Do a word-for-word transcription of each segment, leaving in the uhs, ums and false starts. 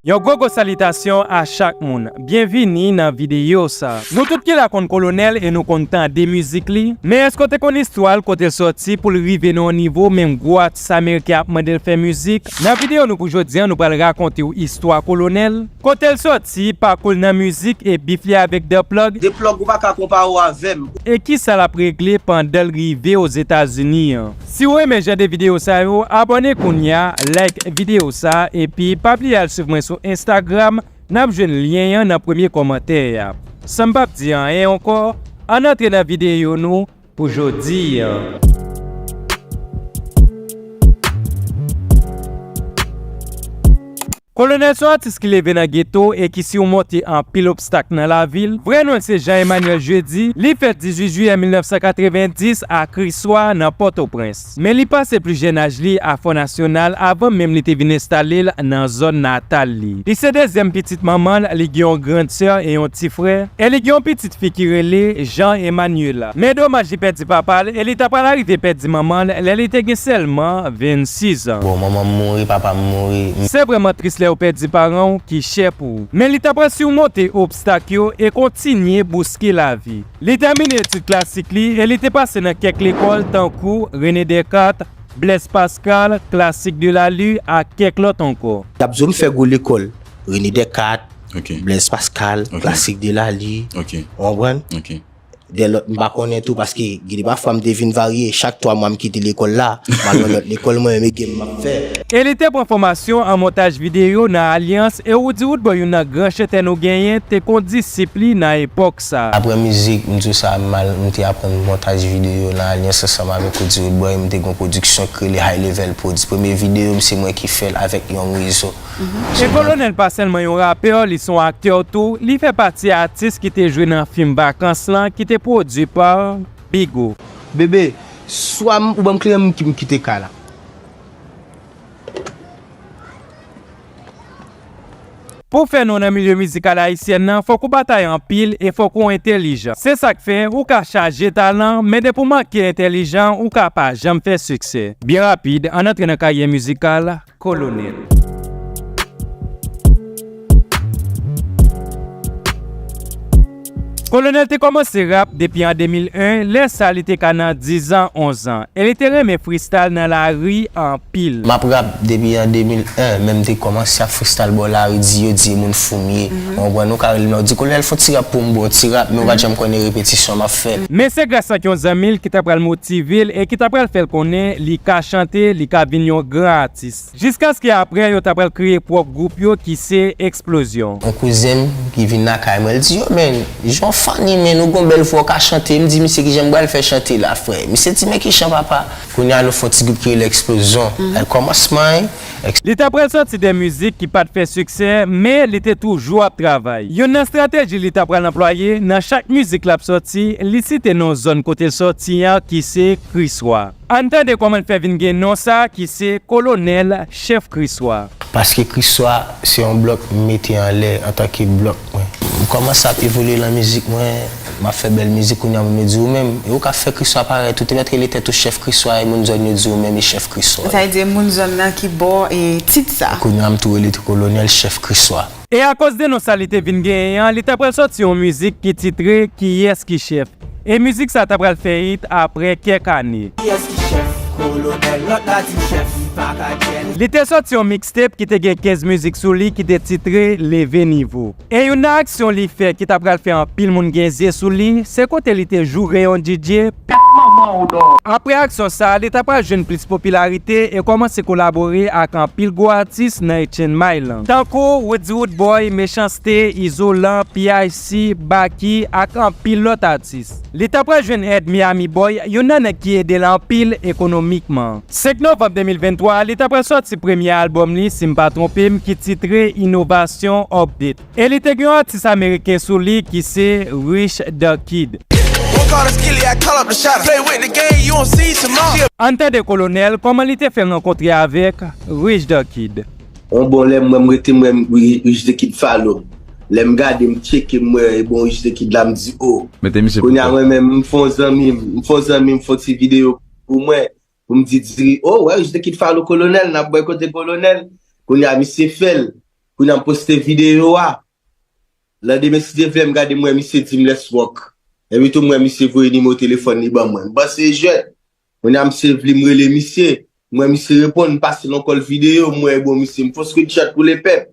Yon gwo gwo salitasyon a chak moun. Byenvini nan videyo sa. Nou tout ki la konn Kolonèl e nou konn tande mizik li. Men èske w te konn istwa l, kote l sòti pou l rive nan yon nivo menm gwo atis ameriken ap mande l fè mizik? Nan videyo nou pou jodi a, nou pral rakonte w istwa Kolonèl, kote l sòti, pakou l nan mizik e bif li avèk The Plug. The Plug, ou pa ka konpare w avè m. E kisa l ap regle pandan l rive Ozetazini an. Si w renmen jan de videyo sa yo, abòne kounye a, like videyo sa, epi pa bliye al swiv mwen sou Instagram, n ap jwenn lyen an nan premye kòmantè a. San m p ap di anyen ankò, ann antre nan videyo nou pou jodi a. Kolonèl se yon atis ki leve nan geto e ki simonte anpil obstak nan lavi l. Vrè non l se Jean Emmanuel Jeudi. Li fèt dizuit jiyè mil nèf san katrevenndis a Kriswa, nan Pòtoprens. Men li pase pli jèn aj li a Fò Nasyonal avan menm li te vin enstale l nan zòn natal li. Li se dezyèm pitit manman l, li gen yon grann sè e yon ti frè, e li gen yon pitit fi ki rele Jean Emmanuela. Men domaj li pèdi papa l e li ta pral arive pèdi manman l lè li te gen sèlman vennsis an. Bon, manman m mouri, papa m mouri. Se vrèman tris lè w pèdi paran w ki chè pou ou. Men li ta pral simonte obstak yo e kontinye bouske lavi. Li tèmine etid klasik li e li te pase nan kèk lekòl tankou René Descartes, Blaise Pascal, Classique de la Lue ak kèk lòt ankò. Y ap di w m fè gwo lekòl, René Descartes, Ok. Blaise Pascal, Ok. Classique de la Lue, Ok. ou konprann? Ok. De lòt m pa konnen tou, paske gen de pafwa m te vin varye, chak twa mwa m kite lekòl la, m al nan lòt lekòl mwen menm e game m ap fè. E li te pran fòmasyon an montaj videyo nan Alyans, e Roody Roodboy, youn nan gran chantè nou genyen, te kondisip li nan epòk sa. Apre mizik, m di w sa, m al, m te aprann montaj videyo nan Alyans ansanm avèk Roody Roodboy, m te gen yon pwodiksyon ki rele High Level Prod. Premye videyo m se mwen ki fè l avèk Young Weasel. E Kolonèl pa sèlman yon rapè, li se yon aktè tou, li fè pati atis ki te jwe nan fim Vakans lan ki te pwodui pa Bigo. Bebe, swa m, ou ban m kleren m ki m kite kay la. Pou w fè non nan milye mizikal ayisyèn nan, fòk ou batay anpil e fòk ou entèlijan. Se sa k fè ou ka chaje talan, men depi w manke entèlijan, ou ka pa janm fè siksè. Byen rapid, ann antre nan karyè mizikal Kolonèl. Kolonèl te kòmanse rap depi an de mil en, lè sa li te ka nan diz an, onz an, e li te renmen freestyle nan lari anpil. M ap rap depi an de mil en, men m te kòmanse ap freestyle bò lari, di yo di moun fou m ye. Ou konprann, ou ka rele m la, ou di, "Kolonèl, fè yon ti rap pou m, bon, ti rap," men ou pa t janm konnen repetisyon m ap fè. Men se gras ak yon zanmi l ki ta pral motive l e ki ta pral fè l konnen li ka chante, li ka vin yon gran atis. Jiskaske apre, yo ta pral kreye pwòp gwoup yo ki se Eksplozyon. Yon kouzen m ki vin lakay mwen, l di, "Yo, men, jan w funny, men, ou gon bèl vwa, w ka chante." M di misye, "Kijan m pral fè chante la, frè?" Misye di, "Men ki chan, papa?" Kounye a, nou fè yon ti gwoup ki rele Eksplozyon. Al kòmansman, Li ta pral sòti de mizik ki pa t fè siksè, men li te toujou ap travay. Youn nan estrateji li ta pral anplwaye nan chak mizik l ap sòti, li site non zòn kote l sòti an ki se Kriswa. Ann tande kòman l fè vin gen non sa ki se Kolonèl Chèf Kriswa. Paske Kriswa se yon blòk m mete anlè antanke blòk mwen. M kòmanse ap evolye nan mizik mwen, m ap fè bèl mizik, kounye a moun yo di ou menm, e ou ka fè Kriswa parèt ou, te mèt rele tèt ou Chèf Kriswa, e moun zòn yo di ou menm e Chèf Kriswa. Sa vle di e moun zòn nan ki ba w e tit sa. Kounye a m tou rele tou Kolonèl Chèf Kriswa. E akoz de non sa li te vin genyen an, li ta pral sòti yon mizik ki titre Kiyès ki Chèf. E mizik sa ta pral fè hit apre kèk ane. Kiyès ki chèf? Kolonèl, lòt la di chèf, m pa ka djèl. Li te sòti yon mixtape ki te gen kenz mizik sou li ki te titre Leve Nivo. E youn nan aksyon li fè ki ta pral fè anpil moun gen zye sou li, se kote li te joure yon D J. Pèt manman w dò. Apre aksyon sa, li ta pral jwenn plis popilarite e kòmanse kolabore ak anpil gwo atis nan Etienne Milan, tankou Roody Roodboy, Mechans-T, Izolan, P I C, Baky ak anpil lòt atis. Li ta pral jwenn èd Miami Boy, youn nan nèg ki ede l anpil ekonomikman. Senk novanm de mil venntwa, li ta pral sòti premye albòm li, si m pa twonpe m, ki titre Inovasyon Update. E li te gen yon atis ameriken sou li ki se Rich the Kid. One call the skilly, I call up the shot. Play with the game, you won't see tomorrow. Ann tande Kolonèl kòman li te fè rankontre avèk Rich the Kid. On bon lè m wè m rete m wè m Rich the Kid follow m. Lè m gade m tcheke m wè e bon Rich the Kid la m di o. Mete misye pou kò. Kounye a mwen menm m fè on zanmi m, m fè on zanmi m fè on ti videyo pou mwen, pou m di diri, o wè Rich the Kid follow Kolonèl, n ap bòykote Kolonèl. Kounye a misye fè l. Kounye a m poste videyo a. Landemen, si Dye vle, m gade, m wè misye di m let's work. Epi tou, m wè misye voye nimewo telefòn li ban mwen. M panse e jwèt. Kounye a, misye vle m rele misye. M wè misye reponn, m pase l yon kòl videyo, m wè e bon misye. M fè screenshot pou lepèp.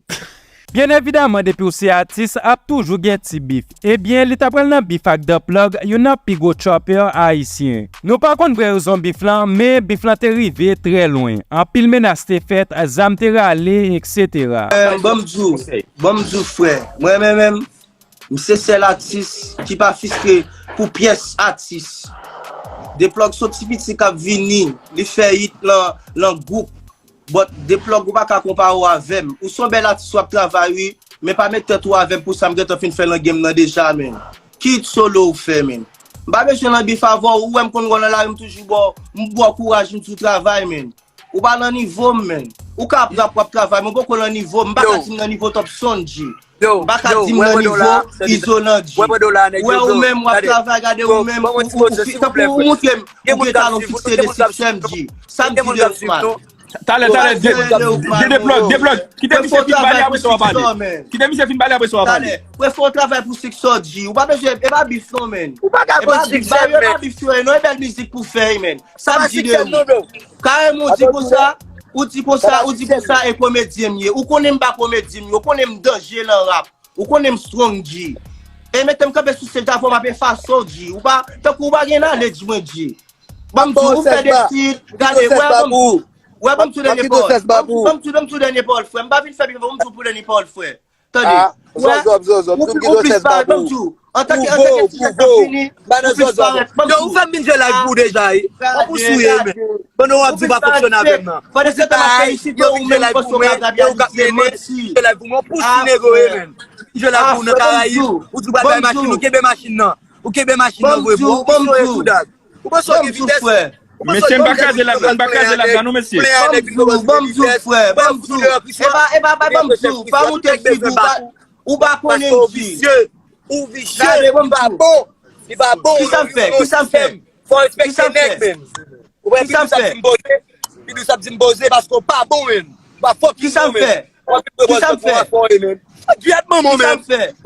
Byen evidaman, depi w se atis, ap toujou gen ti bif. Ebyen, li ta pral nan bif ak The Plug, youn nan pi gwo trapper ayisyen. Nou pa konn vrè rezon bif lan, men bif lan te rive trè lwen. Anpil menas te fèt, zam te rale, etsetera. Eh, ban m di w, ban m di w, frè. Mwen menm, menm, m se sèl atis ki pa fiske pou pyès atis. The Plug se yon ti piti k ap vini, li fè hit lan, lan gwoup. But The Plug, ou pa ka konpare w avè m. Ou se yon bèl atis, w ap travay, wi, men pa met tèt ou avè m pou sa m gentan fin fè lan game nan deja, menn. Ki hit solo ou fè, menn? M pa bezwen lan bif avè w, ou wè m konn wè w lan lari, m toujou ba w, m ba w kouraj, m di w travay, menn. Ou pa lan nivo m, menn. Ou ka ap rap, w ap travay, men w poko lan nivo m. M pa ka di m nan nivo Top Son, G. M pa ka di m nan nivo Izolan, G. Ou wè ou menm, w ap travay, gade ou menm, ou, ou, ou fi-, tankou ou moutre m, ou gen talan, ou fikse de siksè m, G. Sa m di de ou, man. Talè, talè, de, de, de plug, de plug. Kite misye fin pale, apre sa w a pale. Kite misye fin pale, apre sa w a pale. Talè, mwen fè yon travay pou siksè w, G. Ou pa bezwen, e pa bif non, menn. Ou pa ka konn siksè, menn. E pa bif, e pa bif, non, e bèl mizik pou fè, menn. Sa m di de ou. Karèman, ou di konsa, ou di konsa, ou di konsa, e komedyen m ye. Ou konnen m pa komedyen m ye, ou konnen m danje lan rap. Ou konnen m strong, G. E mete m kanpe sou stage avè w, m ap efase w, G. Ou pa, tankou ou pa gen knowledge mwen, G. Ban m di w, ou fè de feat, gade, wè, ban m, wè, ban m di w dènye pawòl. Ban m di w, ban m di w dènye pawòl, frè. M pa vin fè bif, ban m di w pou dènye pawòl, frè. Tande. Wè, ou, ou plis parèt, ban m di w. Antanke, antanke ti nèg k ap vini, ou plis parèt, ban m di w. Yo, ou fè m vin jwe live pou w deja, wi. Ou pou souye, men. Pandan w ap di w pa fonksyone avè m nan. Pandan se tan m ap fè isit, yo, ou menm panse w ka grabye a di se manti. Jwe live pou mwen, ou pou sou nego, wi, men. Jwe live pou w nan Karayib, ou di w pral bay machin, ou kenbe machin nan. Ou kenbe machin nan vre, bro. Ou pou souye kou dag. Ou panse w gen vitès? Mesye, n pa kraze live la, n pa kraze live la, non, mesye. Ban m di w, ban m di w, frè, ban m di w. E pa, e pa, pa ban m di w, pa moute figi w, pa, ou pa konnen di. Ou visye, ou visye, ou pa bon. Li pa bon. Kisa m fè? Kisa m fè? Fò respekte nèg, menn. Ou wè, Pidous ap di m poze, Pidous ap di m poze paske w pa bon, menn. Ou pa fòk ki bon, menn. Kisa m fè? Kisa m fè?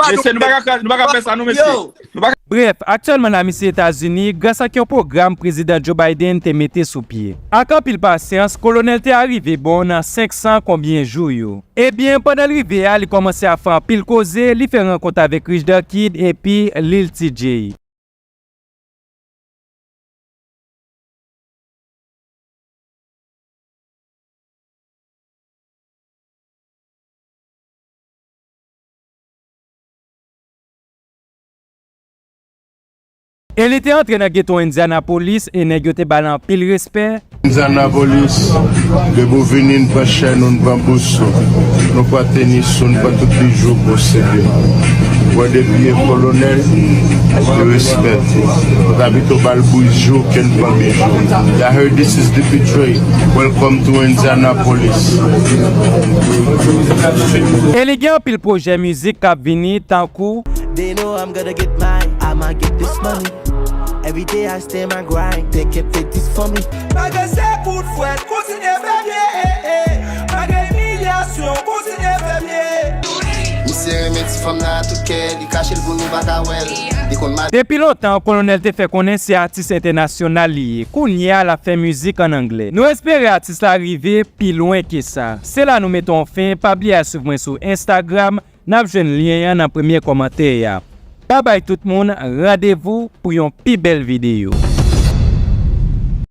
Mesye, nou pa ka, nou pa ka fè sa, non, mesye. Nou pa ka. Brèf, aktyèlman la misye Etazini gras ak yon pwogram Prezidan Joe Biden te mete sou pye. Ak anpil pasyans, Kolonèl te arive bò nan senk san konbyen jou yo. Ebyen, pandan l rive a, li kòmanse ap fè anpil koze, li fè rankont avèk Rich the Kid epi Lil Tjay. E li te antre nan geto Indianapolis e nèg yo te ba l anpil respè. Indianapolis, depi w vini, n pran chèn ou, n pran bous ou, nou pran tenis ou, n pran tout bijou posede. Wè depi e kolonèl, yo respè. Tabito ba l bouj jou, ke n pran bijou. Y'all heard this is D P Dre. Welcome to Indianapolis. E li gen anpil pwojè mizik k ap vini, tankou They know I'm gonna get mine, I'ma get this money. Every day I stay my grind, they can fit this for me. Bagay se kout fwèt, kontinye fè byen, eh, eh. Bagay imilyasyon, kontinye fè byen. Misye renmen ti fanm nan a tout kè, li kache l pou nou pa ka wè l. Li konn ma- Depi lontan, Kolonèl te fè konnen se atis entènasyonal li ye. Kounye a, l ap fè mizik ann anglè. Nou espere atis la rive pi lwen ke sa. Se la nou mete yon fen, pa bliye al swiv mwen sou Instagram, n ap jwenn lyen an nan premye kòmantè a. Babay tout moun, randevou pou yon pi bèl videyo.